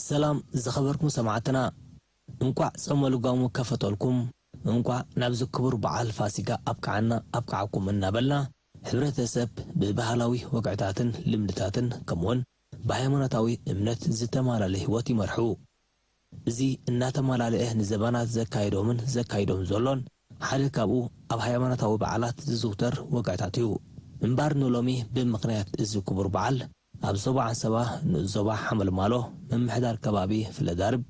ሰላም ዝኸበርኩም ሰማዕትና፣ እንቋዕ ጾመ ልጓሙ ከፈተልኩም፣ እንቋዕ ናብዚ ክቡር በዓል ፋሲጋ ኣብቅዓና ኣብቅዓኩም እናበልና፣ ሕብረተሰብ ብባህላዊ ወግዕታትን ልምድታትን ከምኡውን ብሃይማኖታዊ እምነት ዝተማላለአ ህይወት ይመርሑ። እዚ እናተማላለአ ንዘበናት ዘካየዶምን ዘካይዶም ዘሎን ሓደ ካብኡ ኣብ ሃይማኖታዊ በዓላት ዝዝውተር ወግዕታት እዩ። እምባር ንሎሚ ብምኽንያት እዚ ክቡር በዓል ኣብ ዞባ ዓንሰባ ንኡስ ዞባ ሓመልማሎ ምምሕዳር ከባቢ ፍለዳርብ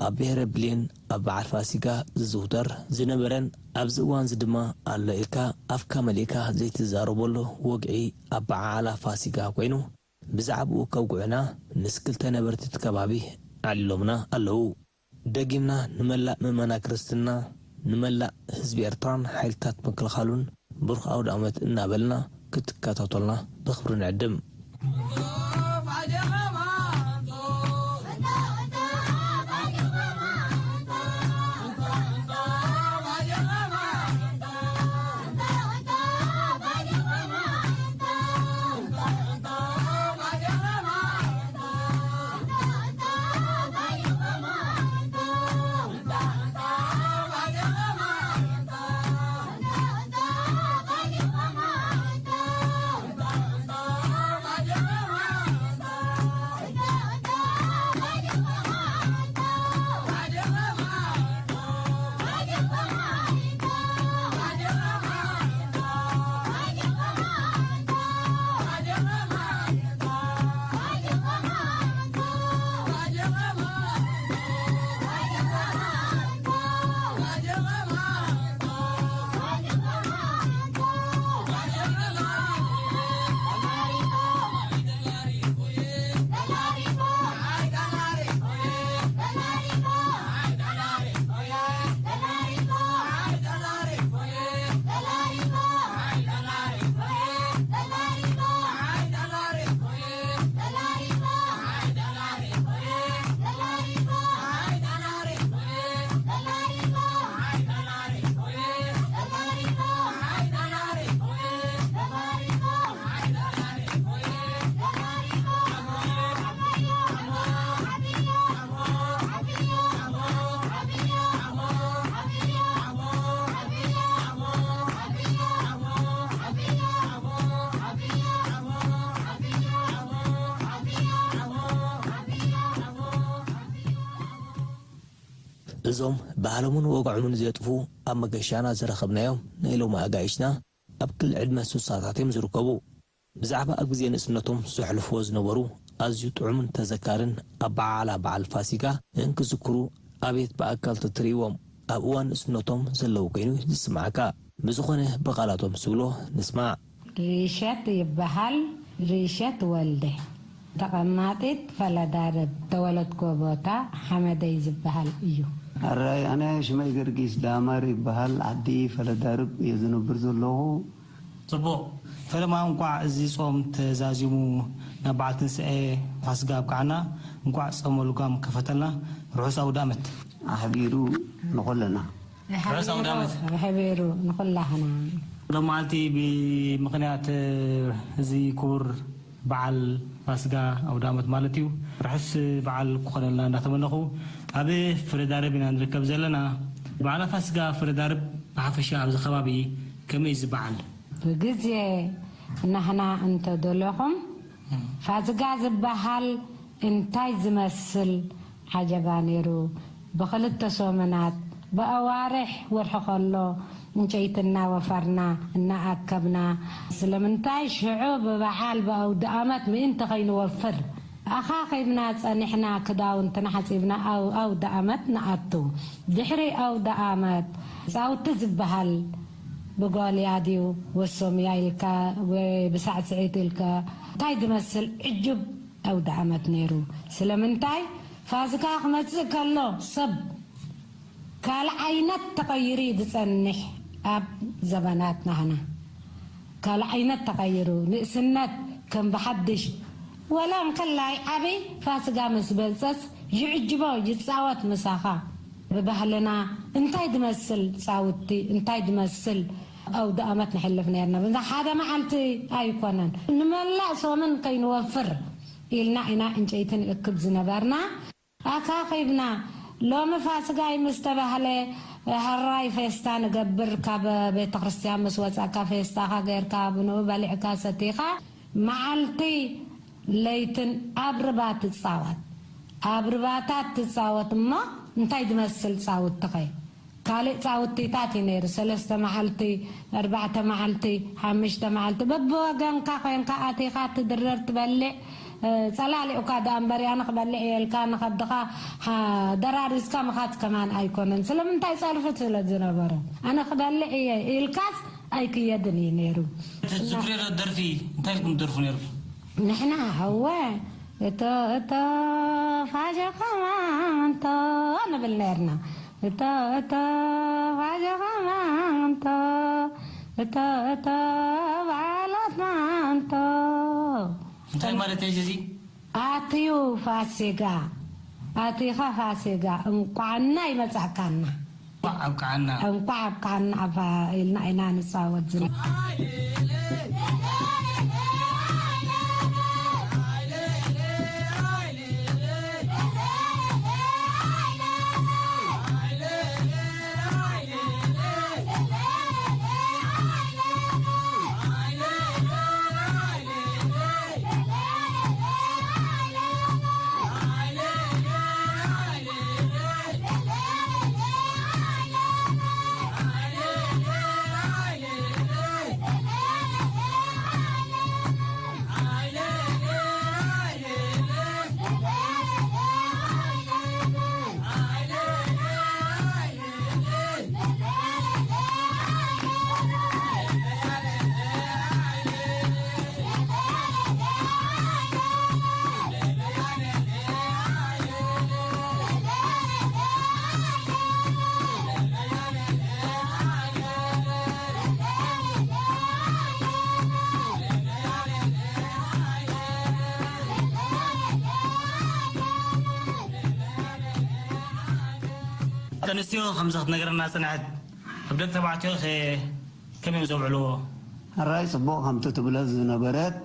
ኣብ ብሄረ ብሌን ኣብ በዓል ፋሲጋ ዝዝውተር ዝነበረን ኣብዚ እዋንዚ ድማ ኣሎ ኢልካ ኣፍካ መሊእካ ዘይትዛረበሉ ወግዒ ኣበዓዕላ ፋሲጋ ኮይኑ ብዛዕባኡ ከውግዑና ምስ ክልተ ነበርቲ እቲ ከባቢ ኣዕሊሎምና ኣለዉ። ደጊምና ንመላእ ምእመና ክርስትና፣ ንመላእ ህዝቢ ኤርትራን ሓይልታት ምክልኻሉን ብሩኽ ኣውደ ኣመት እናበልና ክትከታተሉና ብኽብሪ ንዕድም። እዞም ባህሎምን ወግዖምን ዘጥፉ ኣብ መገሻና ዝረኸብናዮም ናይ ሎሚ ኣጋይሽና ኣብ ክሊ ዕድመ ሱሳታት እዮም ዝርከቡ። ብዛዕባ ኣብ ግዜ ንእስነቶም ዘሕልፍዎ ዝነበሩ ኣዝዩ ጥዑምን ተዘካርን ኣበዓዕላ በዓል ፋሲጋ እንክዝክሩ ኣቤት ብኣካል ተትርእይዎም ኣብ እዋን ንእስነቶም ዘለዉ ኮይኑ ዝስምዓካ። ብዝኾነ ብቓላቶም ዝብሎ ንስማዕ። ርሸት ይበሃል። ርሸት ወልደ። ተቐማጢት ፈለዳርብ። ተወለድኮ ቦታ ሓመደይ ዝበሃል እዩ። ኣራይ ኣነ ሽመይ ገርጊስ ዳማር ይበሃል። ዓዲ ፈለዳርብ እየ ዝነብር ዘለኹ። ጽቡቕ። ፈለማ እንቋዕ እዚ ጾም ተዛዚሙ ናብ በዓል ትንሳኤ ፋሲጋ ኣብቅዓና። እንቋዕ ጾመ ልጓም ከፈተልና። ርሑስ ኣውደ ኣመት። ኣሕቢሩ ንኹልና። ርሑስ ኣውደ ኣመት። ኣሕቢሩ ንኹላህና። ሎማዓልቲ ብምኽንያት እዚ ክቡር በዓል ፋሲጋ ኣውደ ኣመት ማለት እዩ። ርሑስ በዓል ክኾነልና እንዳተመነኹ ኣብ ፍረዳርብ ኢና ንርከብ ዘለና። በዓል ፋሲጋ ፍረዳርብ ብሓፈሻ ኣብዚ ከባቢ ከመይ እዩ ዝበዓል? ብግዜ ናህና እንተደለኹም ፋሲጋ ዝበሃል እንታይ ዝመስል ዓጀባ ነይሩ። ብኽልተ ሰሙናት፣ ብኣዋርሕ ወርሒ ከሎ፣ ዕንጨይቲ እናወፈርና፣ እናኣከብና፣ ስለምንታይ ሽዑ ብበዓል ብኣውደ ኣመት ምእንቲ ከይንወፍር፣ ኣኻኺብና ጸኒሕና፣ ክዳውንትና ሓጺብና፣ ኣብ ኣውደ ኣመት ንኣቱ። ድሕሪ ኣውደ ኣመት፣ ጻውቲ ዝበሃል ብጓልያ ድዩ፣ ወሶምያ ኢልካ፣ ወይ ብሳዕስዒት ኢልካ፣ እንታይ ዝመስል ዕጁብ ኣውደ ኣመት ነይሩ። ስለምንታይ ፋሲካ ክመጽእ ከሎ ሰብ ካልእ ዓይነት ተቐይሩ እዩ ዝጸንሕ። ኣብ ዘበናት ናህና ካልእ ዓይነት ተቐይሩ፣ ንእስነት ከም ብሓድሽ፣ ወላ እንከላይ ዓቢ ፋሲካ ምስ በጸስ ይዕጅቦ ይጻወት ምሳኻ። ብባህልና እንታይ ዝመስል ጻውቲ፣ እንታይ ዝመስል ኣውደ ኣመት ንሕልፍ ነርና። ብዛ ሓደ መዓልቲ ኣይኮነን፣ ንመላእ ሶምን ከይንወፍር ኢልና ኢና ዕንጨይቲ ንእክብ ዝነበርና። ኣካኺብና። ሎሚ ፋስጋይ ምስ ተባህለ፣ ሕራይ ፌስታ ንገብር። ካብ ቤተ ክርስቲያን ምስ ወጻእካ ፌስታኻ ገይርካ፣ ብንኡ በሊዕካ ሰቲኻ፣ መዓልቲ ለይትን ኣብ ርባ ትጻወት። ኣብ ርባታት ትጻወት እሞ እንታይ ዝመስል ጻውትኸ? ካልእ ጻውቲታት እዩ ነይሩ። ሰለስተ መዓልቲ፣ ኣርባዕተ መዓልቲ፣ ሓሙሽተ መዓልቲ፣ በብወገንካ ኮይንካ ኣቲኻ ትድረር ትበልዕ። እ፣ ጸላሊኡካ ደኣ እምበር፣ ኣነ ክበልዕ እየ ኢልካ ንኸብድኻ ሓ-፣ ደራሪስካ ምኻድ ከማን ኣይኮነን። ስለምንታይ? ጸርፊ ስለ ዝነበሮ። ኣነ ክበልዕ እየ ኢልካስ ኣይክየድን እዩ ነይሩ። ትዝክርዮ ዶ ደርፊ? እንታይ ኢልኩም ትደርፉ ነይርኩም? ንሕና፣ እወ፣ እቶ፣ እቶ፣ ፋሸ ከማንቶ ንብል ነርና። እቶ፣ እቶ፣ ፋሸ ከማንቶ፣ እቶ፣ እቶ፣ በዓላት ማንቶ። እንታይ ማለት እዩ እዚ? ኣትዩ ፋሲጋ፣ ኣቲኻ ፋሲጋ፣ እንቋዕና ይመጻእካና። እንቋዕ ኣብቅዓና። እንቋዕ ኣብቅዓና ኢልና ኢና ንጻወት ዝነ- ኣንስትዮ ከምዚ ክትነግረና ጽንሐት። ኣብ ደቂ ተባዕትዮ ከ ከመይ እዮም ዘውዕልዎ? ሕራይ ጽቡቕ ከምቲ ትብሎ ዝነበረት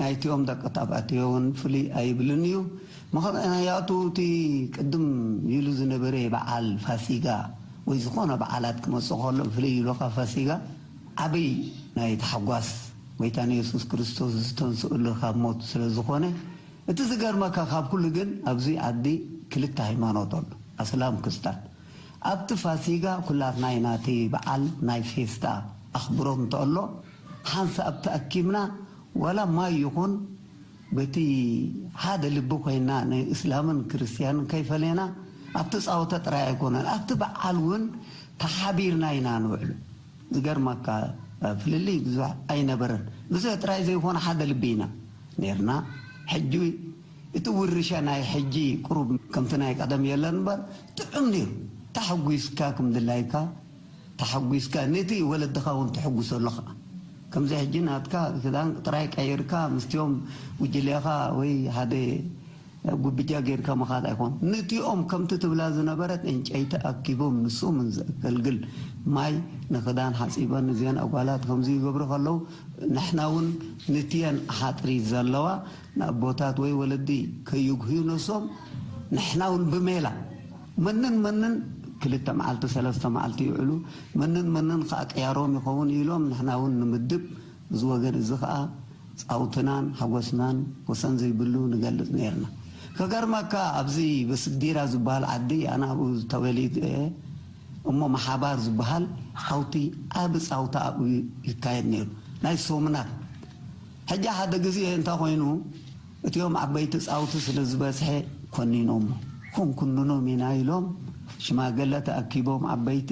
ናይቲኦም ደቂ ተባዕትዮ እውን ፍልይ ኣይብልን እዩ። ምኽንያቱ እቲ ቅድም ኢሉ ዝነበረ በዓል ፋሲጋ ወይ ዝኾነ በዓላት ክመጽእ ከሎ ፍልይ ኢሉ ካብ ፋሲጋ ዓብይ ናይ ታሕጓስ ጎይታና የሱስ ክርስቶስ ዝተንስእሉ ካብ ሞት ስለ ዝኾነ፣ እቲ ዝገርመካ ካብ ኩሉ ግን ኣብዚ ዓዲ ክልተ ሃይማኖት ኣሎ፣ ኣስላም ክስታን። ኣብቲ ፋሲጋ ኩላትና ኢና እቲ በዓል ናይ ፌስታ ኣኽብሮት እንተሎ ሓንሳብ ተኣኪብና ዋላ ማይ ይኹን በቲ ሓደ ልቢ ኮይና ንእስላምን ክርስትያንን ከይፈለና ኣብቲ ጻወታ ጥራይ ኣይኮነን ኣብቲ በዓል እውን ተሓቢርና ኢና ንውዕል። ዝገርመካ ፍልልይ ብዙሕ ኣይነበረን። ብዙሕ ጥራይ ዘይኮነ ሓደ ልቢ ኢና ነርና። ሕጂ እቲ ውርሻ ናይ ሕጂ ቁሩብ ከምቲ ናይ ቀደም የለን እምበር ጥዑም ነይሩ። ተሓጒስካ ከም ድላይካ ተሓጒስካ ነቲ ወለድኻ እውን ተሐጉሰሉ ኸዓ። ከምዚ ሕጂ ናትካ ክዳን ጥራይ ቀይርካ ምስቲኦም ጉጅሌኻ ወይ ሓደ ጉብጃ ጌርካ ምኻድ ኣይኮን። ንቲኦም ከምቲ ትብላ ዝነበረት ዕንጨይቲ ኣኪቦም ንሶምን ዘገልግል ማይ ንኽዳን ሓጺበን እዚአን ኣጓላት ከምዚ ይገብሩ ከለዉ ንሕና እውን ንቲአን ሓጥሪ ዘለዋ ንኣቦታት ወይ ወለዲ ከይጉህዩ ነሶም ንሕና እውን ብሜላ መንን መንን ክልተ መዓልቲ ሰለስተ መዓልቲ ይውዕሉ። መንን መንን ከዓ ቅያሮም ይኸውን ኢሎም ንሕና እውን ንምድብ እዚ ወገን እዚ ከዓ ፃውትናን ሓጎስናን ወሰን ዘይብሉ ንገልፅ ነይርና። ከገርመካ ኣብዚ በስግዲራ ዝበሃል ዓዲ ኣነ ኣብኡ ተወሊደ እየ እሞ መሓባር ዝበሃል ዓውቲ ዓቢ ፃውታ ኣብኡ ይካየድ ነይሩ ናይ ሶምናት። ሕጂ ሓደ ግዜ እንታይ ኮይኑ እቲኦም ዓበይቲ ፃውቲ ስለ ዝበዝሐ ኮኒኖሞ ክንኩንኖም ኢና ኢሎም ሽማገለ ተኣኪቦም ዓበይቲ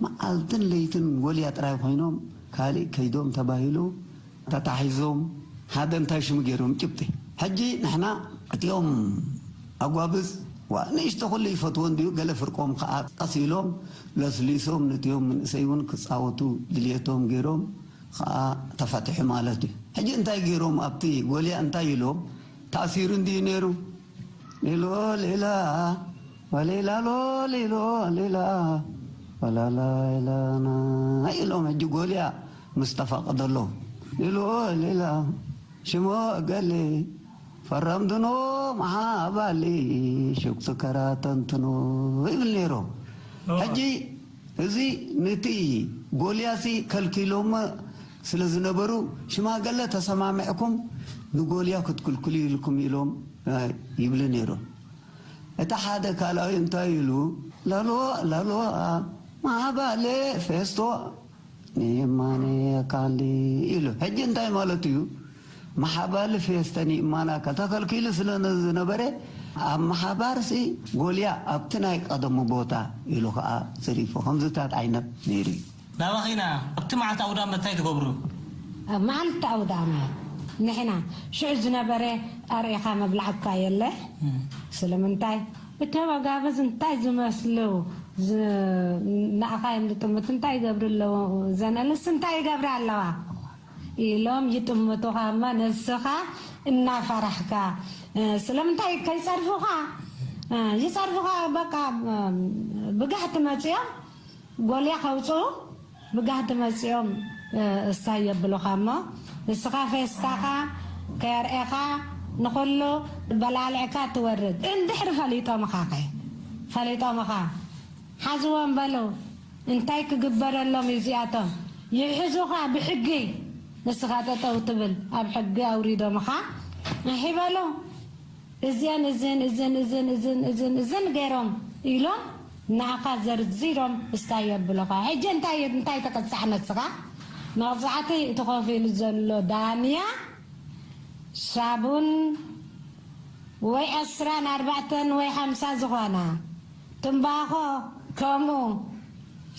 መዓልትን ለይትን ጎልያ ጥራይ ኮይኖም ካሊእ ከይዶም ተባሂሉ ተታሒዞም ሓደ እንታይ ሽሙ ገይሮም ጭብጢ። ሕጂ ንሕና እቲኦም ኣጓብዝ ዋ ንእሽቶ ኩሉ ይፈትዎ እንድዩ ገለ ፍርቆም ከዓ ቀስ ኢሎም ለስሊሶም ነቲኦም መንእሰይ እውን ክፃወቱ ድልየቶም ገይሮም ከዓ ተፈትሑ ማለት እዩ። ሕጂ እንታይ ገይሮም ኣብቲ ጎልያ እንታይ ኢሎም ተኣሲሩ እንድዩ ነይሩ ሊሎ ሌላ ወሌላ ሎ ሊሎ ሌላ ወላላ ኢላና ኢሎም ሕጂ ጎልያ ምስ ተፈቀደሎም ሊሎ ሌላ ሽሞ እገሌ ፈረምድኖ መሓባሊ ሽቁ ስከራ ተንትኖ ይብል ነይሮም። ሕጂ እዚ ነቲ ጎልያሲ ከልኪሎሞ ስለ ዝነበሩ ሽማገለ ተሰማሚዕኩም ንጎልያ ክትክልክሉ ኢልኩም ኢሎም ይብሉ ነይሮም። እቲ ሓደ ካልኣዊ እንታይ ኢሉ ላልዋ ላልዋ መሓባሊ ፌስቶ ንየማነ ካንዲ ኢሉ። ሕጂ እንታይ ማለት እዩ? መሓባሊ ፌስተ ንየማና ከተኸልኪሉ ስለ ዝነበረ ኣብ መሓባርሲ ጎልያ ኣብቲ ናይ ቀደሙ ቦታ ኢሉ ከዓ ዘሪፎ ከምዝታት ዓይነት ነይሩ እዩ። ናባኺና ኣብቲ መዓልቲ ኣውዳመት እንታይ ትገብሩ? ኣብ መዓልቲ ኣውዳመት ንሕና ሽዑ ዝነበረ ኣርእኻ መብላዕ እኳ የለ። ስለምንታይ እቶም ኣጋበዝ እንታይ ዝመስሉ ንኣኻ እዮም ዝጥምቱ? እንታይ ይገብሩ ኣለዉ? ዘነልስ እንታይ ይገብራ ኣለዋ ኢሎም ይጥምቱኻ እማ ንስኻ እናፈራሕካ ስለምንታይ ከይጸርፉኻ ይጸርፉኻ። በቃ ብጋህቲ መጽኦም ጎልያ ከውፅኡ ብጋህዲ መፂኦም እሳይ የብሉኻ እሞ ንስኻ ፌስታኻ ከየርኤኻ ንኹሉ በላልዕካ ትወርድ። እንድሕሪ ፈሊጦምኻ ኸ ፈሊጦምኻ ሓዝዎም በሉ። እንታይ ክግበረሎም እዩ እዚኣቶም? ይሕዙኻ ብሕጊ። ንስኻ ጠጠው ትብል ኣብ ሕጊ ኣውሪዶምኻ ንሒ በሉ። እዚን እዝን እዝን እዝን እዝን እዝን እዝን ገይሮም ኢሎም ንኣኻ ዘርዚሮም እስታይ የብሉኻ። ሕጂ እንታይ እንታይ ተቀጻዕ ነስኻ? መቕጻዕቲ እቲ ኮፍ ኢሉ ዘሎ ዳንያ ሳቡን ወይ ዕስራን ኣርባዕተን ወይ ሓምሳ ዝኾና ትምባኾ ከምኡ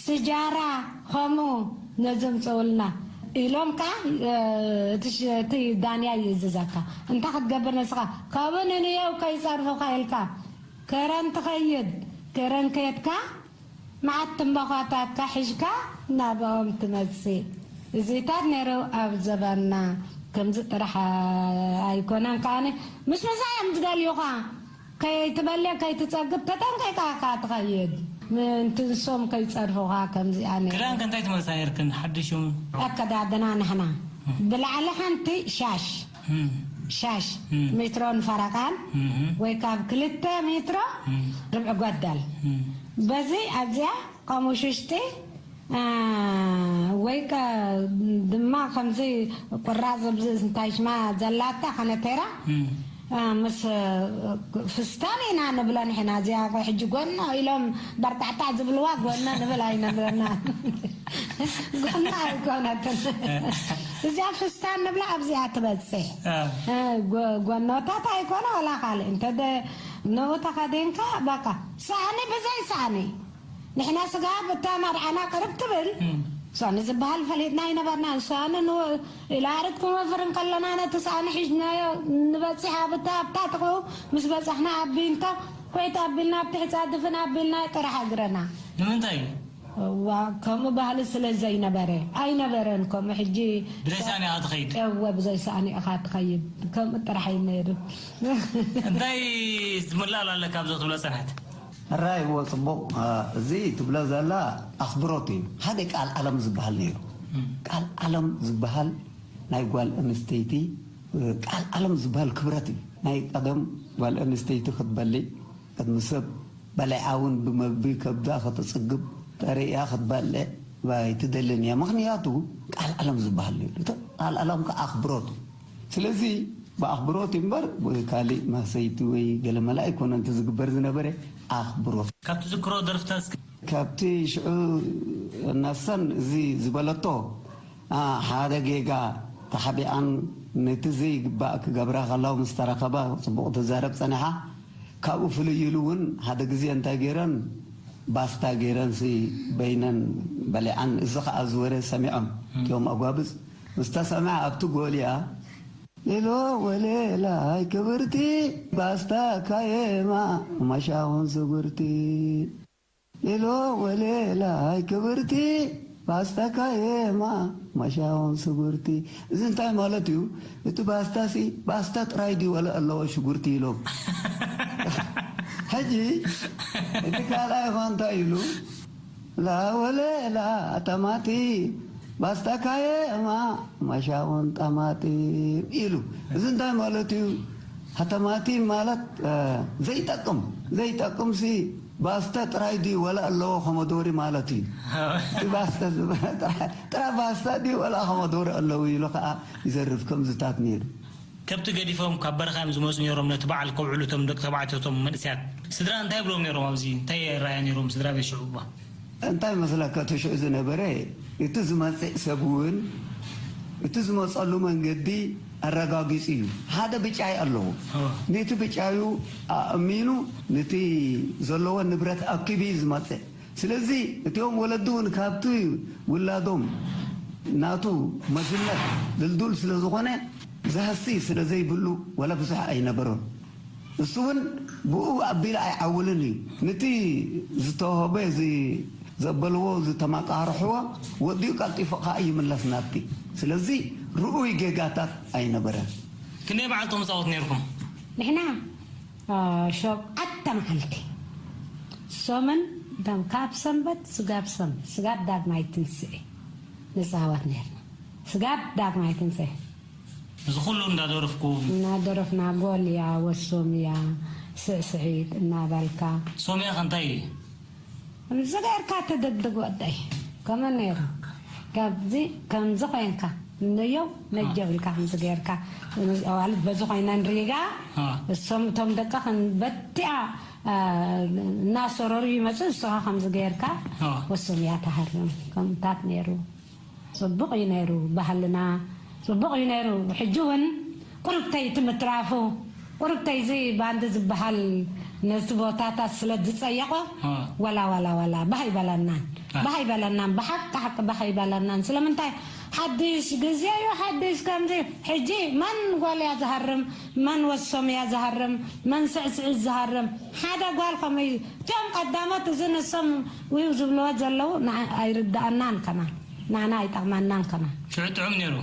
ስጃራ ከምኡ ነዘምፀውልና ኢሎም ከዓ እቲ ዳንያ ይእዝዘካ። እንታይ ክትገብር ነስኻ ካብኡ ንንየው ከይፀርፉካ ኢልካ ከረን ትኸይድ። ከረን ከየድካ መዓት ትንባኳታትካ ሒዝካ ናብኦም ትመፅእ። እዚታት ነይሩ ኣብ ዘበንና። ከምዚ ጥራሕ ኣይኮነን ከዓኒ ምስ ምሳ እዮም ዝደልዩኻ። ከይትበልዕ ከይትጸግብ ተጠንቂቃ እካ ትኸይድ። ምእንቲ ንሶም ከይጸርፉኻ ከምዚኣ ነይሩ። ክዳን ከ እንታይ ትመልሳ ነይርክን ሓድሽ እውን? ኣከዳድና ንሕና ብላዕሊ ሓንቲ ሻሽ ሻሽ ሜትሮን ፈረቓን ወይ ካብ ክልተ ሜትሮ ርብዒ ጎደል በዚ ኣብዚኣ ከምኡ ሽሽቲ ወይ ድማ ከምዚ ቁራፅ ኣብዚ እንታይ ሽማ ዘላታ ከነቴራ ምስ ፍስታን ኢና ንብሎ ንሕና። እዚኣ ቆይ ሕጂ ጎኖ ኢሎም በርጣዕጣዕ ዝብልዋ ጎኖ ንብል ኣይነብረና። ጎኖ ኣይኮነትን። እዚኣ ፍስታን ንብላ ኣብዚኣ ትበፅሕ። ጎኖታት ኣይኮነ ዋላ ካልእ እንተ ንኡ ተኸዲንካ በቃ ሳእኒ ብዘይ ሳእኒ ንሕና ስጋ ብታ ማድዓና ቅርብ ትብል ሳእኒ ዝበሃል ፈሊጥና ኣይነበርና። ሳእኒ ኢላርት ክመፍር እንከለና ነቲ ሳእኒ ሒዝናዮ ንበፅሕ ኣብታ ኣብታ ጥቕኡ ምስ በፃሕና ኣቢንቶ ኮይት ኣቢልና ኣብቲ ሕፃድፍን ኣቢልና ጥራሕ እግረና። ንምንታይ እዩ? እዋ ከምኡ ባህሊ ስለ ዘይነበረ ኣይነበረን። ከምኡ ሕጂ ብዘይ ሳእኒ ኢኻ ትኸይድ? እወ ብዘይ ሳእኒ ኢኻ ትኸይድ። ከምኡ ጥራሕ እዩ ነይሩ። እንታይ ዝምላል ኣለካ ኣብዞ ትብሎ ጸንሐት? ሕራይ እዎ ጽቡቕ። እዚ ትብሎ ዘላ ኣኽብሮት እዩ። ሓደ ቃል ዓለም ዝበሃል ነይሩ። ቃል ዓለም ዝበሃል ናይ ጓል ኣንስተይቲ ቃል ዓለም ዝበሃል ክብረት እዩ። ናይ ቀደም ጓል ኣንስተይቲ ክትበልዕ ቅድሚ ሰብ በሊዓ እውን ብመግቢ ከብዳ ከተፅግብ ተርእያ ክትበልዕ ኣይትደልን እያ። ምኽንያቱ ቃል ዓለም ዝበሃል ነይሩ። እቲ ቃል ዓለም ከዓ ኣኽብሮት እዩ። ስለዚ ብኣኽብሮት እምበር ወይ ካሊእ ማህሰይቲ ወይ ገለመለ ኣይኮነን እቲ ዝግበር ዝነበረ ኣኽብሮት። ካብ ትዝክሮ ደርፍታት እስኪ? ካብቲ ሽዑ እናሰን እዚ ዝበለቶ ሓደ ጌጋ ተሓቢኣን ነቲ ዘይግባእ ክገብራ ከላው ምስ ተረኸባ ጽቡቕ ትዛረብ ጸኒሓ። ካብኡ ፍልይ ኢሉ እውን ሓደ ግዜ እንታይ ገይረን ባስታ ገይረንሲ በይነን በሊዓን እዚ ኸዓ ዝወረ ሰሚዖም እም። እቲኦም ኣጓብዝ ምስ ተሰምዐ ኣብቲ ጎልያ ሌሎ ወሌላይ ክብርቲ ባስታ ካየማ ማሻውን ስጉርቲ ሌሎ ወሌላይ ክብርቲ ባስታ ካየማ ማሻውን ስጉርቲ። እዚ እንታይ ማለት እዩ? እቲ ባስታሲ ባስታ ጥራይ ድዩ ወላ ኣለዎ ሽጉርቲ ኢሎም። ሕጂ እቲ ካልኣይ ኸ እንታይ ኢሉ? ላወሌላ ጠማጢ ባስታ ካየማ ማሻውን ጠማጢ ኢሉ። እዚ እንታይ ማለት እዩ? ሃተማቲም ማለት ዘይጠቅም ዘይጠቅም ሲ ባስተ ጥራይ ድዩ ወላ ኣለዎ ኮሞዶሪ ማለት እዩ። ባስተ ጥራይ ባስተ ድዩ ወላ ኮሞዶሪ ኣለዉ ኢሉ ከዓ ይዘርፍ ከምዝታት ነይሩ። ከብቲ ገዲፎም ካብ በረኻ እዮም ዝመፁ ነይሮም ነቲ በዓል ከብዕሉ እቶም ደቂ ተባዕትዮ እቶም መንእስያት። ስድራ እንታይ ይብሎም ነይሮም ኣብዚ እንታይ የረኣያ ነይሮም ስድራ ቤት ሽዑ እባ? እንታይ መስለካ እቲ ሽዑ ዝነበረ እቲ ዝመፅእ ሰብ እውን እቲ ዝመፀሉ መንገዲ ኣረጋጊፁ እዩ። ሓደ ብጫይ ኣለዎ። ነቲ ብጫዩ ኣእሚኑ ነቲ ዘለዎ ንብረት ኣኪቡ እዩ ዝመፅእ። ስለዚ እቲኦም ወለዲ እውን ካብቲ ውላዶም ናቱ መዝነት ድልዱል ስለ ዝኾነ ዝሃሲ ስለ ዘይብሉ ወላ ብዙሕ ኣይነበሮን። እሱ እውን ብኡ ኣቢሉ ኣይዓውልን እዩ። ነቲ ዝተዋህበ እዚ ዘበልዎ ዝተመቃርሕዎ ወዲኡ ቀልጢፉ ከዓ ይምለስ ናብቲ። ስለዚ ርኡይ ጌጋታት ኣይነበረን። ክንደይ በዓል ትመጻወት ነይርኩም? ንሕና ሸውዓተ መዓልቲ ሶምን ደም ካብ ሰንበት ስጋብ ሰንበት ስጋብ ዳግማይ ትንስኤ ንጻወት ነርና። ስጋብ ዳግማይ ትንስኤ እዚ ኩሉ እንዳደረፍኩም እናደረፍና ጎልያ ወሶምያ ስዕስዒት እናበልካ ሶምያ ከ እንታይ እዩ? እዚ ገይርካ ተደግድግ ወደይ ከመ ነይሩ ካብዚ ከምዚ ኮይንካ ነዮ ነጀው ኢልካ ከምዚ ገይርካ ኣዋልድ በዚ ኮይነን ሪጋ እሶም እቶም ደቂ በቲኣ እናሰረሩ ይመፁ ንስኻ ከምዚ ገይርካ ወሶምያ ተሃርም ከምታት ነይሩ። ጽቡቕ እዩ ነይሩ ባህልና ጽቡቕ እዩ ነይሩ። ሕጂ እውን ቁሩብተይ እቲ ምትራፉ ቁሩብተይ እዚ ባንዲ ዝበሃል ነቲ ቦታታት ስለ ዝጸየቖ ዋላ ዋላ ዋላ ባህ ይበለናን ባህ ይበለናን ብሓቂ ሓቂ ባህ ይበለናን። ስለምንታይ ሓድሽ ግዜ እዩ ሓድሽ ከምዚ ሕጂ መን ጓል እያ ዝሃርም መን ወሶም እያ ዝሃርም መን ስዕስዒት ዝሃርም ሓደ ጓል ከምኡ እዩ። እቲኦም ቀዳሞት እዚ ንሶም ውይው ዝብልዎ ዘለዉ ኣይርድኣናን ከማን። ንዓና ኣይጠቕመናን ከማን። ሽዑ ጥዑም ነይሩ።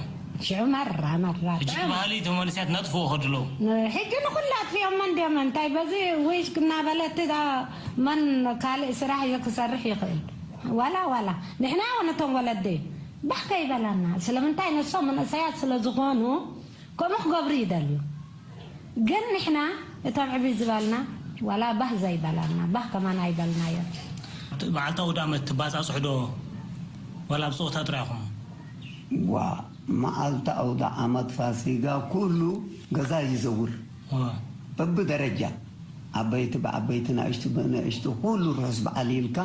ሽዑ መራ መራ ሕጂ ጥዑም። ባህሊ ተመልስያት ነጥፍዎ ከድሎ። ሕጂ ንኹላ ኣጥፊኦመን ድዮም እንታይ በዚ ዊሽ እናበለት እዛ መን ካልእ ስራሕ እዮ ክሰርሕ ይኽእል ዋላ ዋላ ንሕና እውን እቶም ወለዲ ባህ ከይበላና ስለምንታይ ንሶም መንእሰያት ስለ ዝኾኑ ከምኡ ክገብሩ ይደልዩ። ግን ንሕና እቶም ዕብይ ዝበልና ዋላ ባህ ዘይበላና ባህ ከማን ኣይበልናዮን። መዓልቲ ኣውዳመት ትባፃፅሑ ዶ ዋላ ኣብ ፀወታ ጥራይ ኢኹም? ዋ መዓልቲ ኣውደ ዓመት ፋሲጋ ኩሉ ገዛ ይዘውር በብደረጃ ዓበይቲ ብዓበይቲ ናእሽቱ ብንእሽቱ ኩሉ ርሑስ በዓል ኢልካ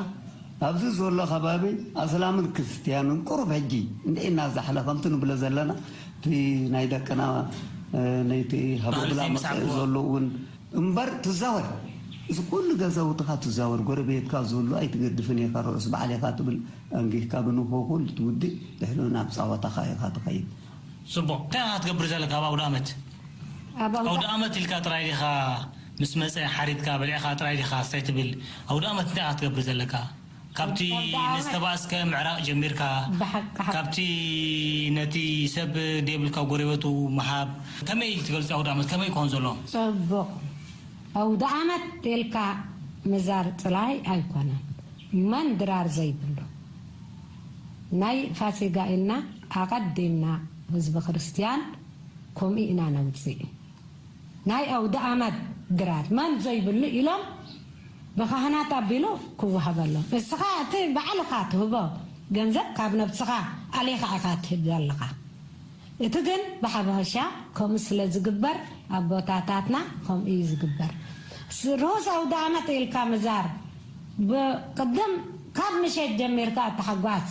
ኣብዚ ዘሎ ከባቢ ኣስላምን ክርስትያንን ቁሩብ ሕጂ እንድዒ እናዛሕለ ከምቲ ንብሎ ዘለና እቲ ናይ ደቅና ነይቲ ሃቦብላ መፅኢ ዘሎ እውን እምበር ትዛወር እዚ ኩሉ ገዛውትኻ ትዛወር ጎረቤትካ ዘሎ ኣይትገድፍን ኢኻ ርሑስ በዓል ኢኻ ትብል ኣንጊህካ ብንሆ ኩሉ ትውድእ ድሕሪኡ ናብ ፃወታኻ ኢኻ ትኸይድ። ፅቡቕ እንታይ ኢኻ ትገብር ዘለካ ኣብ ኣውደ ኣመት? ኣውደ ኣመት ኢልካ ጥራይ ዲኻ ምስ መፀ ሓሪድካ በሊዕካ ጥራይ ዲኻ ስታይ ትብል ኣውደ ኣመት እንታይ ኢኻ ትገብር ዘለካ? ካብቲ ንዝተባእስከ ምዕራቕ ጀሚርካ፣ ካብቲ ነቲ ሰብ ደይብልካ ጎረቤቱ ምሃብ፣ ከመይ ትገልጾ ኣውደ ኣመት ከመይ ክኾን ዘሎ? ጽቡቕ ኣውደ ኣመት ኢልካ ምዛር ጥራይ ኣይኮነን፣ መን ድራር ዘይብሉ ናይ ፋሲጋ ኢልና ኣቐዲምና ህዝቢ ክርስትያን ከምኡ ኢና ነውጽእ። ናይ ኣውደኣመት ድራር መን ዘይብሉ ኢሎም ብኻህናት ኣቢሉ ክወሃበሎም። እስኻ እቲ ባዕልኻ ትህቦ ገንዘብ ካብ ነብስኻ ኣሊኻ ኢኻ ትህብ ዘለኻ። እቲ ግን ብሓበሻ ከምኡ ስለ ዝግበር ኣብ ቦታታትና ከምኡ እዩ ዝግበር። ርሁስ ኣውደኣመት ኢልካ ምዛር ብቅድም ካብ ምሸት ጀሚርካ ተሓጓስ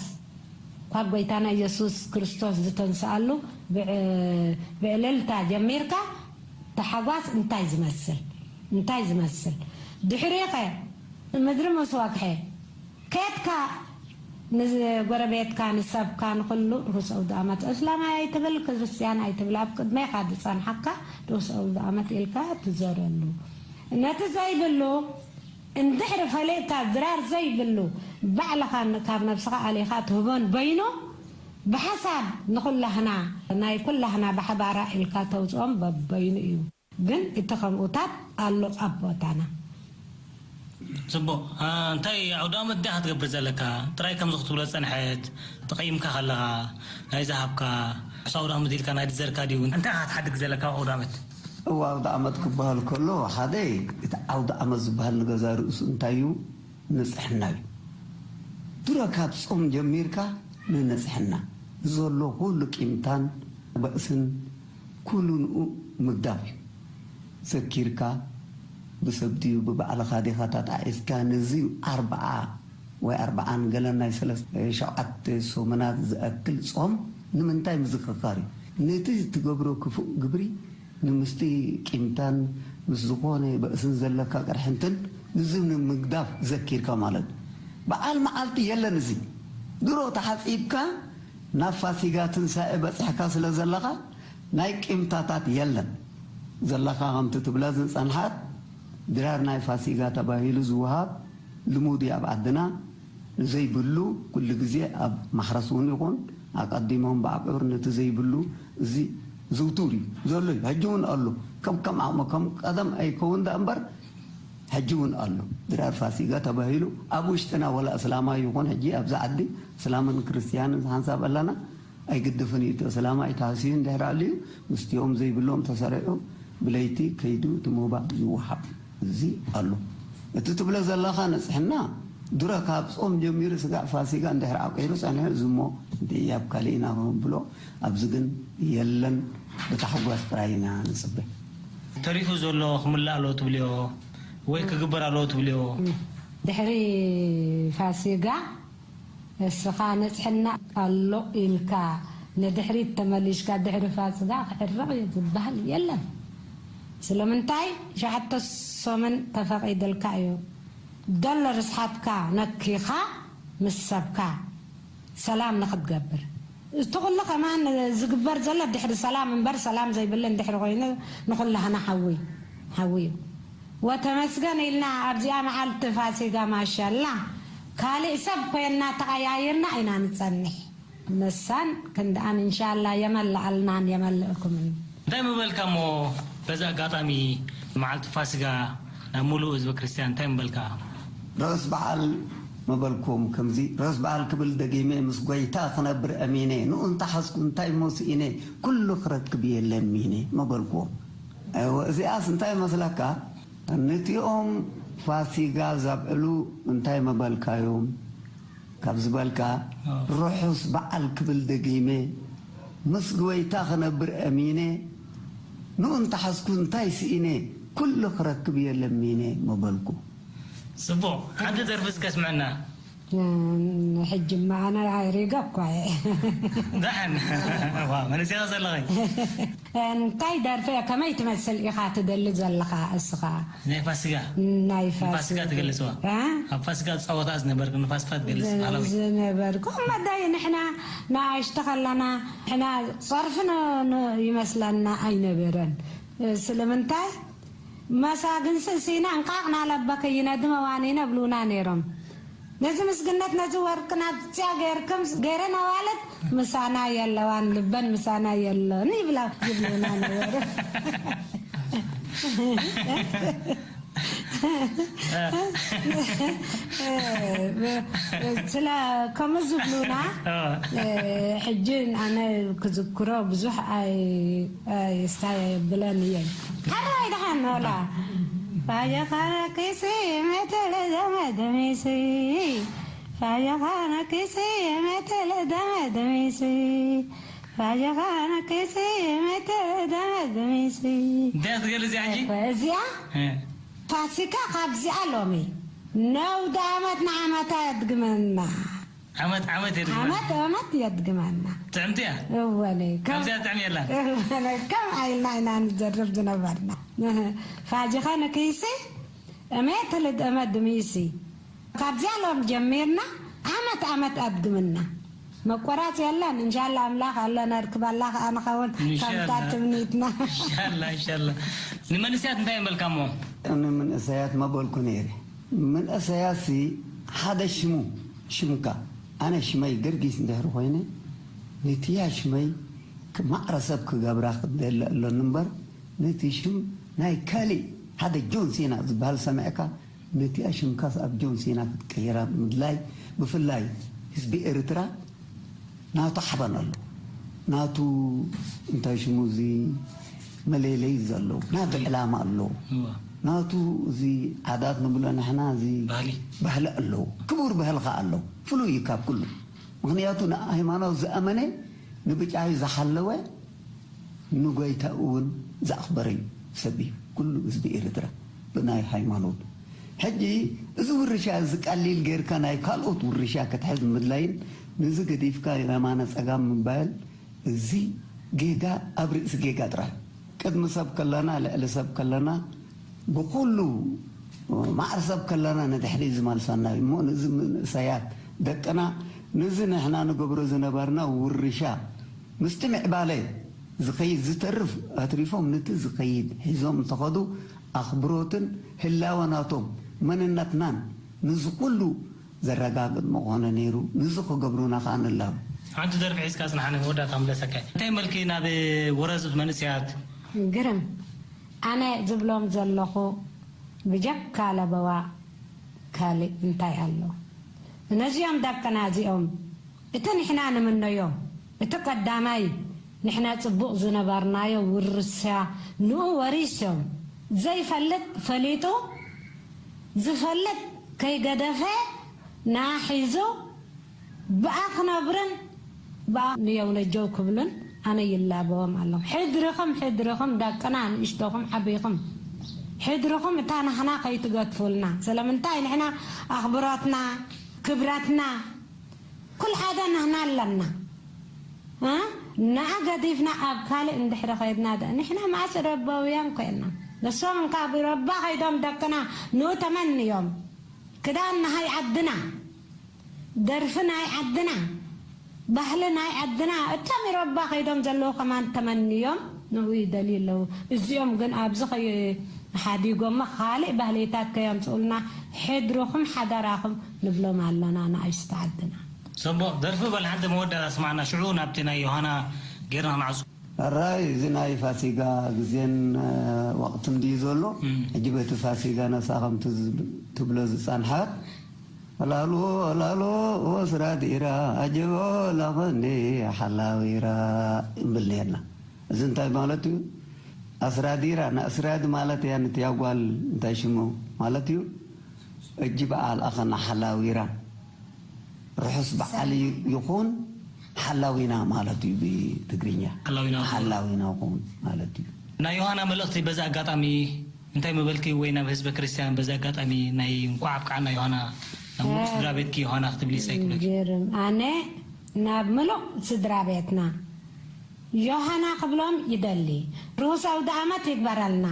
ካብ ጎይታና ኢየሱስ ክርስቶስ ዝተንስኣሉ ብዕልልታ ጀሚርካ ተሓጓስ እንታይ ዝመስል እንታይ ዝመስል ድሕሪኸ ምድሪ ምስ ወግሐ ከድካ ንጎረቤትካ ንሰብካ ንኩሉ ርሁስ ኣውደ ኣመት እስላማይ ኣይትብል ክርስትያን ኣይትብል ኣብ ቅድሜኻ ዝፀንሓካ ርሁስ ኣውደ ኣመት ኢልካ ትዘረሉ ነቲ ዘይብሉ እንድሕሪ ፈሊጥካ ድራር ዘይብሉ ባዕልኻ ካብ ነብስኻ ኣሊኻ ትህቦን በይኑ ብሓሳብ ንኹላህና ናይ ኩላህና ብሓባራ ኢልካ ተውፅኦም በበይኑ እዩ ግን እቲ ከምኡታት ኣሎ ኣብ ቦታና። ፅቡቕ እንታይ ኣውደ ኣመት እንታይ ክትገብር ዘለካ ጥራይ ከምዚ ክትብሎ ዝፀንሐት ተቐይምካ ከለኻ ናይ ዝሃብካ ርሑስ ኣውደ ኣመት ኢልካ ናይ ዝዘርካ ድዩ እንታይ ክትሓድግ ዘለካ ኣብ ኣውደ ኣመት? እዋ ኣውደ ኣመት ክበሃል ከሎ፣ ሓደ እቲ ኣውደ ኣመት ዝበሃል ንገዛ ርእሱ እንታይ እዩ? ንጽሕና እዩ። ድሮ ካብ ጾም ጀሚርካ ንንጽሕና ዘሎ ኩሉ ቂምታን በእስን ኩሉ ንኡ ምግዳፍ እዩ። ዘኪርካ ብሰብ ድዩ ብባዕልኻ ዲኻ ተጣዒስካ ነዚ ኣርብዓ ወይ ኣርብዓን ገለን ናይ ሰለስተ ሸውዓተ ሰሙናት ዝኣክል ጾም ንምንታይ ምዝኽኻር እዩ? ነቲ ትገብሮ ክፉእ ግብሪ ንምስቲ ቂምታን ምስ ዝኾነ በእስን ዘለካ ቅርሕንትን ንዚ ንምግዳፍ ዘኪርካ ማለት እዩ። በዓል መዓልቲ የለን እዚ። ድሮ ተሓጺብካ ናብ ፋሲጋ ትንሳኤ በጺሕካ ስለ ዘለኻ ናይ ቂምታታት የለን። ዘለኻ ከምቲ ትብላ ዝጸንሓት ድራር ናይ ፋሲጋ ተባሂሉ ዝወሃብ ልሙድ እዩ ኣብ ዓድና። ንዘይብሉ ኩሉ ግዜ ኣብ ማሕረስ እውን ይኹን ኣቐዲሞም ብኣብዑር ነቲ ዘይብሉ እዚ ዝውቱር እዩ ዘሎ እዩ። ሕጂ እውን ኣሎ። ከም ከም ዓቕሙ ከም ቀደም ኣይከውን ደኣ እምበር ሕጂ እውን ኣሎ። ድራር ፋሲጋ ተባሂሉ ኣብ ውሽጥና ወላ እስላማይ ይኹን ሕጂ ኣብዚ ዓዲ እስላምን ክርስትያንን ሓንሳብ ኣለና። ኣይግድፍን እዩ። እቲ እስላማይ ተሃስዩ እንድሕር ኣልዩ ምስቲኦም ዘይብሎም ተሰሪዑ ብለይቲ ከይዱ እቲ ሞባእ ይወሃብ። እዚ ኣሎ። እቲ ትብሎ ዘለኻ ንጽሕና ድሮ ካብ ጾም ጀሚሩ ስጋዕ ፋሲጋ እንድሕር ዓቂሩ ጸኒሑ እዚ እሞ እቲ ኣብ ካልእ ኢና ክንብሎ ኣብዚ ግን የለን። ብታሕጓስ ጥራይ ኢና ንጽበ። ተሪፉ ዘሎ ክምላእ ኣለዎ ትብልዮ ወይ ክግበር ኣለዎ ትብልዮ? ድሕሪ ፋሲጋ እስኻ ንጽሕና ኣሎ ኢልካ ንድሕሪት ተመሊሽካ ድሕሪ ፋሲጋ ክዕረቕ እዩ ዝበሃል የለን። ስለምንታይ ሸዓተ ሰሙን ተፈቒድልካ እዩ። ደሎ ርስሓትካ ነኪኻ ምስ ሰብካ ሰላም ንኽትገብር። እቲ ኩሉ ከማን ዝግበር ዘሎ ድሕሪ ሰላም እምበር ሰላም ዘይብሉ እንድሕሪ ኮይኑ ንኹላህና ሓዊ ሓዊ እዩ። ወተመስገን ኢልና ኣብዚኣ መዓልቲ ፋሲጋ ማሻላ ካልእ ሰብ ኮይንና ተቐያይርና ኢና ንጸንሕ። ንሳን ክንድኣን እንሻላ የመልኣልናን የመልእኩምን። እንታይ ምበልካ እሞ በዚ ኣጋጣሚ መዓልቲ ፋሲጋ ናብ ሙሉእ ህዝበ ክርስትያን እንታይ ምበልካ? ርእስ በዓል ምበልክዎም ከምዚ ርእስ በዓል ክብል ደጊመ ምስ ጎይታ ክነብር ኣሚነ ንኡ እንተሓዝኩ እንታይ እሞ ስኢነ ኩሉ ክረክብ እየ ለሚነ ምበልክዎም። እወ እዚኣስ እንታይ መስለካ? ንቲኦም ፋሲጋ ዘብዕሉ እንታይ ምበልካዮም? ካብ ዝበልካ ርሑስ በዓል ክብል ደጊመ ምስ ጎይታ ክነብር ኣሚነ ንኡ እንተሓዝኩ እንታይ ስኢነ ኩሉ ክረክብ እየ ለሚነ ምበልኩ። ጽቡቕ፣ ሓንቲ ደርፊ እስከ ኣስምዐና። ሕጂ እማ ኣነ ሪጋ እኳ እየ። ደሓን። ዋ፣ መለሲኻ ዘለኺ። እንታይ ደርፊ እያ? ከመይ ትመስል ኢኻ ትደሊ ዘለኻ እስኻ? ናይ ፋሲጋ። ናይ ንፋሲጋ ፋሲጋ። ትገልጽዋ? እ? ኣብ ፋሲጋ ዝጻወታ ዝነበርኩ ንፋሲጋ ትገልጽ ባህላዊ። ዝነበርኩ መዳይ ንሕና ንኣሽቱ ከለና ንሕና ጸርፊ ን-፣ ን-፣ ይመስለና ኣይነበረን። ስለምንታይ? መሳግን ስእሲና እንቃቕ ናለበ ከይነድመ ዋኒነ ብሉና ነይሮም። ነዚ ምስግነት ነዚ ወርቅና ብፅያ ገይርክም ገይረን ኣዋልድ ምሳና የለዋን ልበን ምሳና የለን ይብላ ይብሉና ነበሩ። ስለ ከምኡ ዝብሉና ሕጂ ኣነ ክዝክሮ ብዙሕ ኣይ ኣይስታይ የብለን እየን። ሓራይ ደሓን ኖላ ባጀኻ ነኪሲ መተለ ዘመድሚሲ ባጀኻ ነኪሲ መተለ ዘመድሚሲ ባጀኻ ነኪሲ መተለ ዘመድሚሲ። እንታይ ክትገሊ እዚኣ ሕጂ? እዚኣ እ። ፋሲካ ካብዚኣ ሎሚ ነውዲ ዓመት ንዓመታ የድግመና። ዓመት ዓመት የድግመና። ዓመት ዓመት የድግመና። ጥዕምቲ እያ። እወ፣ ነይ፣ ከም፣ ካብዚኣ ጥዕም የላን። እወ፣ ነይ፣ ከም ዓይልና ኢና ንዘርብ ዝነበርና። ፋጅኻ ንክይሲ፣ እሜ ትልድ እመ ድምይሲ። ካብዚኣ ሎም ጀሚርና፣ ዓመት ዓመት ኣድግምና። መቆራጽ የለን። እንሻላ ኣምላኽ ኣለና፣ ርክብ ኣላ ከኣ ንኸውን። ኢንሻላ። ከምታ ትምኒትና። ኢንሻላ፣ ኢንሻላ። ንመንእሰያት እንታይ ምበልካሞ? ንምንእሰያት መበልኩ ነይረ። መንእሰያሲ ሓደ ሽሙ፣ ሽምካ። ኣነ ሽመይ ገርጊስ እንድሕሪ ኮይነ፣ ነቲያ ሽመይ ክ-፣ ማዕረ ሰብ ክገብራ ክደሊ ኣሎኒ እምበር፣ ነቲ ሽም ናይ ካሊእ ሓደ ጆን ሲና ዝበሃል ሰሚዕካ፣ ነቲያ ሽምካስ ኣብ ጆን ሲና ክትቀይራ ምድላይ፣ ብፍላይ ህዝቢ ኤርትራ ናቱ ሓበን ኣሎ። ናቱ እንታይ ሽሙ እዚ መለለይ እዩ ዘለዎ። ናቱ ዕላማ ኣለዎ። ናቱ እዚ ዓዳት ንብሎ ንሕና እዚ ባህሊ ኣለዎ። ክቡር ባህሊ ከኣ ኣለዎ። ፍሉይ እዩ ካብ ኩሉ። ምኽንያቱ ንሃይማኖት ዝኣመነ ንብጫዩ ዝሓለወ ንጎይታኡ እውን ዘኽበረ እዩ ሰብ እዩ ኩሉ ህዝቢ ኤርትራ ብናይ ሃይማኖት። ሕጂ እዚ ውርሻ እዚ ቀሊል ጌርካ ናይ ካልኦት ውርሻ ክትሕዝ ምድላይን ነዚ ገዲፍካ የማነ ጸጋም ምባል እዚ ጌጋ ኣብ ርእሲ ጌጋ ጥራይ። ቅድሚ ሰብ ከለና ልዕሊ ሰብ ከለና ብኩሉ ማዕር ሰብ ከለና ንድሕሪ ዝመልሰና እዩ እሞ ነዚ መንእሰያት ደቅና ነዚ ንሕና ንገብሮ ዝነበርና ውርሻ ምስቲ ምዕባለ ዝኸይድ ዝተርፍ ኣትሪፎም ነቲ ዝኸይድ ሒዞም እንተኸዱ ኣኽብሮትን ህላወ ናቶም መንነትናን ነዚ ኩሉ ዘረጋግጥ ምኾነ ነይሩ። ንዚ ክገብሩና ከኣ ንላቦ። ሓንቲ ደርፊ ሒዝካ ጽንሓኒ መወዳእታ ክምለሰካ። እንታይ መልኪ ናብ ወረዙት መንእሰያት? ግርም። ኣነ ዝብሎም ዘለኹ ብጀካ ለበዋ ካልእ እንታይ ኣሎ? ነዚኦም ደቅና እዚኦም እቲ ንሕና ንምነዮ እቲ ቀዳማይ ንሕና ጽቡቕ ዝነበርናዮ ውርሻ ንኡ ወሪሶም ዘይፈልጥ ፈሊጡ ዝፈልጥ ከይገደፈ ንኣ ሒዙ ብኣ ክነብርን ብኣ ንየውነጀው ክብሉን ኣነ ይላበዎም ኣለኹ። ሕድርኹም ሕድርኹም ደቅና ንእሽቶኹም ዓቢኹም ሕድርኹም እታ ናህና ከይትገድፉልና። ስለምንታይ ንሕና ኣኽብሮትና ክብረትና ኩል ሓደ ንሕና ኣለና። እ? ንዓ ገዲፍና ኣብ ካልእ እንድሕሪ ኸይድና ደ ንሕና መዓስ ረባውያን ኮይና? ንሶም እንካ ብረባ ኸይዶም ደቅና ንኡ ተመንዮም ክዳን ናይ ዓድና ደርፊ ናይ ዓድና ባህሊ ናይ ዓድና እቶም ኢሮባ ከይዶም ዘለዉ ከማን ተመንዮም ንኡ ይደልዩ ኣለዉ። እዚኦም ግን ኣብዚ ከይሓዲጎሞ ካልእ ባህልታት ከየምፅኡልና ሕድርኹም ሓደራኹም ንብሎም ኣለና ንኣሽቱ ዓድና። ሰቦ ደርፊ በል ሓንቲ መወዳእታ ስማዕና ሽዑ ናብቲ ናይ ዮሃና ጌርና ክንዓጹ። ሕራይ እዚ ናይ ፋሲጋ ግዜን ወቕትን ድዩ ዘሎ? ሕጂ በቲ ፋሲጋ ነሳ ከምቲ ትብሎ ዝጸንሐት ኣላሉ ኣላሉ ወስራዲራ ኣጀቦ ላኸኒ ሓላዊራ እብል ነርና። እዚ እንታይ ማለት እዩ? ኣስራዲራ ንኣስራድ ማለት እያ ንትያጓል እንታይ ሽሙ ማለት እዩ? እጅ በዓል ኣኸና ሓላዊራ ርሑስ በዓል ይኹን ሓላዊና ማለት እዩ ብትግርኛ ሓላዊና ይኹን ማለት እዩ። ናይ ዮሃና መልእኽቲ በዚ ኣጋጣሚ እንታይ ምበልኪ ወይ ናብ ህዝበ ክርስትያን በዚ ኣጋጣሚ ናይ እንኳዕ ኣብቅዓና ዮሃና ናብ ሙሉእ ስድራ ቤትኪ ዮሃና ክትብሊ እንታይ ክብለኪ? ግርም ኣነ ናብ ምሉእ ስድራ ቤትና ዮሃና ክብሎም ይደሊ። ርሁስ ኣውደ ኣመት ይግበረልና።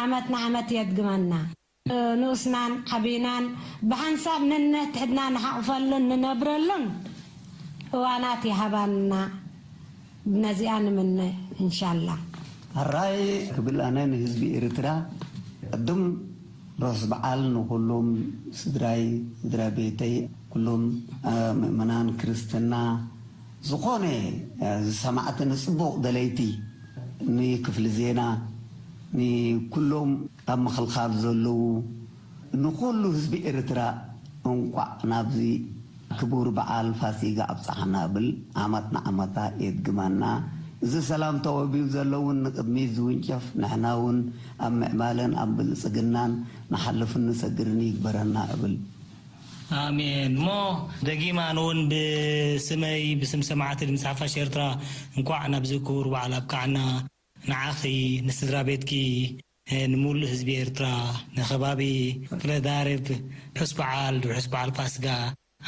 ኣመት ንኣመት የድግመና። ንኡስናን ዓቢናን ብሓንሳብ ነንሕድሕድና ንሓቕፈሉን ንነብረሉን እዋናት ይሃባና። ነዚኣ ንምነ እንሻላ። ሕራይ ክብል ኣነ ንህዝቢ ኤርትራ ቅድም ርሑስ በዓል ንኹሎም ስድራይ ስድራ ቤተይ ኩሎም ምእመናን ክርስትና ዝኾነ ዝሰማዕቲ ንጽቡቕ ደለይቲ ንክፍሊ ዜና ንኩሎም ኣብ ምኽልኻል ዘለዉ ንኹሉ ህዝቢ ኤርትራ እንቋዕ ናብዚ ክቡር በዓል ፋሲጋ ኣብጽሓና እብል። ዓመት ንዓመታ የድግመና። እዚ ሰላም ተወቢዩ ዘሎ እውን ንቕድሚት ዝውንጨፍ ንሕና እውን ኣብ ምዕባለን ኣብ ብልጽግናን ንሓልፍን ንሰግርን ይግበረና እብል። ኣሜን። እሞ ደጊመ ኣነ እውን ብስመይ ብስም ሰማዕቲ ድምፂ ሓፋሽ ኤርትራ እንቋዕ ናብዚ ክቡር በዓል ኣብቅዓና። ንዓኺ፣ ንስድራ ቤትኪ፣ ንምሉእ ህዝቢ ኤርትራ፣ ንኸባቢ ክፍለ ዳርብ ርሑስ በዓል ርሑስ በዓል ፋስጋ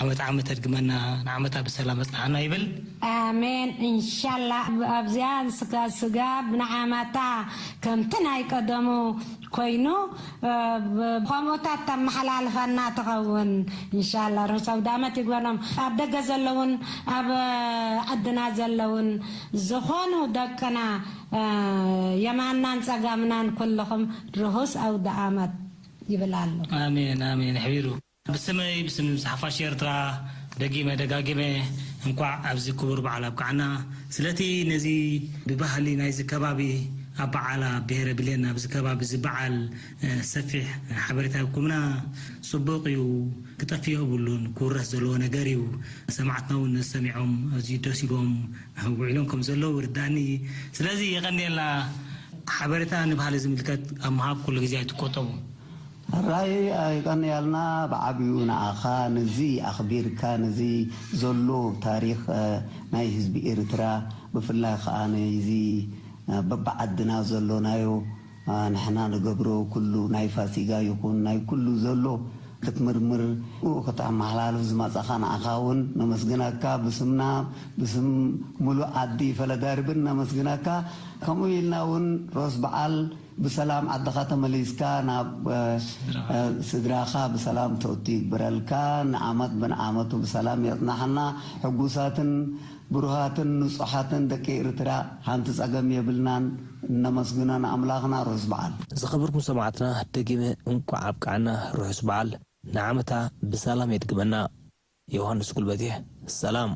ዓመት ዓመት ኣድግመና ንዓመታ ብሰላም ኣጽንሓና ይብል። ኣሜን እንሻላ ኣብዚኣ ስጋ ስጋ ብንዓመታ ከምቲ ናይ ቀደሙ ኮይኑ ብኸምኡታት ተመሓላልፈና ትኸውን። እንሻላ ርሑስ ኣውደ ኣመት ይግበርኖም ኣብ ደገ ዘለውን ኣብ ዓድና ዘለውን ዝኾኑ ደቅና የማንናን ጸጋምናን ኩልኹም ርሁስ ኣውደ ኣመት ይብል ኣሎ። ኣሜን ኣሜን። ኣሕቢሩ ብስመይ ብስም ሓፋሽ ኤርትራ ደጊመ ደጋጊመ እንኳዕ ኣብዚ ክቡር በዓል ኣብቅዓና። ስለቲ ነዚ ብባህሊ ናይዚ ከባቢ ኣበዓላ ብሄረ ብሌን ኣብዚ ከባቢ እዚ በዓል ሰፊሕ ሓበሬታ ይኩምና። ጽቡቕ እዩ፣ ክጠፍእ የብሉን፣ ክውረስ ዘለዎ ነገር እዩ። ሰማዕትና እውን ሰሚዖም ኣዝዩ ደስ ኢሎም ውዒሎም ከም ዘለዉ ርዳእኒ። ስለዚ የቐንየልና። ሓበሬታ ንባህሊ ዝምልከት ኣብ ምሃብ ኩሉ ግዜ ኣይትቆጠቡ። ሕራይ ኣይቀንያልና። ብዓብዩ ንኣኻ ንዚ ኣኽቢርካ፣ ንዚ ዘሎ ታሪኽ ናይ ህዝቢ ኤርትራ፣ ብፍላይ ኸዓ ነዚ በብዓድና ዘሎናዮ ንሕና ንገብሮ ኩሉ ናይ ፋሲጋ ይኹን ናይ ኩሉ ዘሎ ክትምርምር፣ ከተመሓላልፍ ዝመጻኻ ንኣኻ እውን ነመስግነካ። ብስምና፣ ብስም ሙሉእ ዓዲ ፈለዳርብን ነመስግነካ። ከምኡ ኢልና እውን ሮስ በዓል ብሰላም ዓድኻ ተመሊስካ ናብ ስድራኻ ብሰላም ተእቱ ይግበረልካ። ንዓመት ብንዓመቱ ብሰላም የጽናሕና። ሕጉሳትን ብሩሃትን ንጹሓትን ደቂ ኤርትራ ሓንቲ ጸገም የብልናን። እነመስግኖ ንኣምላኽና። ርሑስ በዓል። ዝኸበርኩም ሰማዕትና፣ ደጊመ እንቋዕ ኣብቅዓና። ርሑስ በዓል። ንዓመታ ብሰላም የድግመና። ዮሃንስ ጉልበቴ። ሰላም።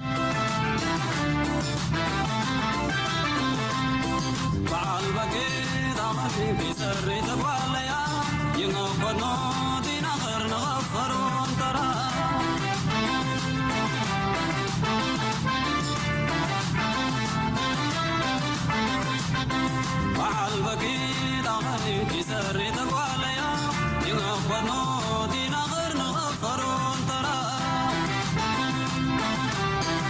በዓል በጊዕ ጣመፊ ቢጸሪ ተጓለያ ይመኮኖ ዲናኸር ንኸፈሩ እንተራ በዓል በጊዕ ጣመፊ ቢጸሪ ተጓለያ ይመኮኖ